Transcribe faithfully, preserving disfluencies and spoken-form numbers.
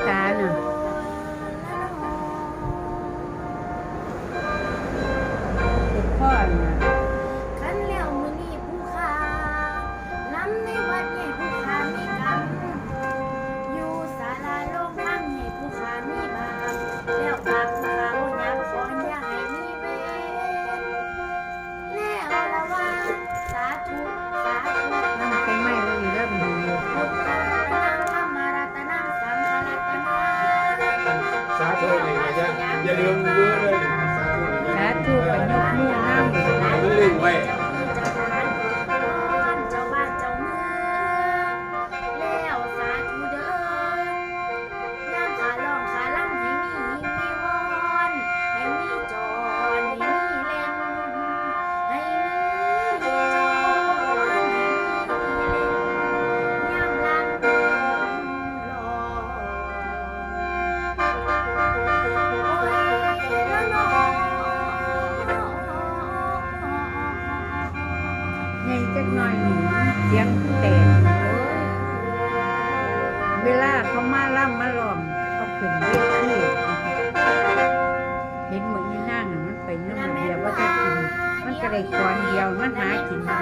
ตาน่ะ เจ็บคอน่ะ คันแล้วมื้อนี้ผู้ข้า ลำในวัดใหญ่ผู้ข้ามีกรรม อยู่ศาลาโรงธรรมใหญ่ผู้ข้ามีบาป แล้วบาปผู้ข้าบ่อยากขออย่าให้มีเวร แล้วละว่า สาธุ สาธุ นำไปไหม้เลยเด้อ มันดีอยู่ พุทธรัตนัง ธรรมรัตนัง สังฆรัตนัง สาธุนี่ก็อย่า อย่าลืมเด้อ สาธุนี่อย่าลืม สาธุก็ยกมือนำ ให้มันลึงไว้ เจ้าที่เจ้าทาง เจ้าบ้านเจ้าเมือง แล้วสาธุเด้อ ยามข้าร้องข้าลำให้มีหิ้งมีวอน ให้มีจอนให้มีแหล่ง ให้มีจอนให้มีแหล่ง ยามลำร้อง โอ้ยละนอ ใหญ่จักหน่อยนี่ เสียงแตก เวลาเขามาลำมาร้อง เขาขึ้นเวที เห็นเหมือนอีนางน่ะ มันไปนำระเบียบวัฒนศิลป์ มันก็ได้ก่อนเดียว มันหากินมัน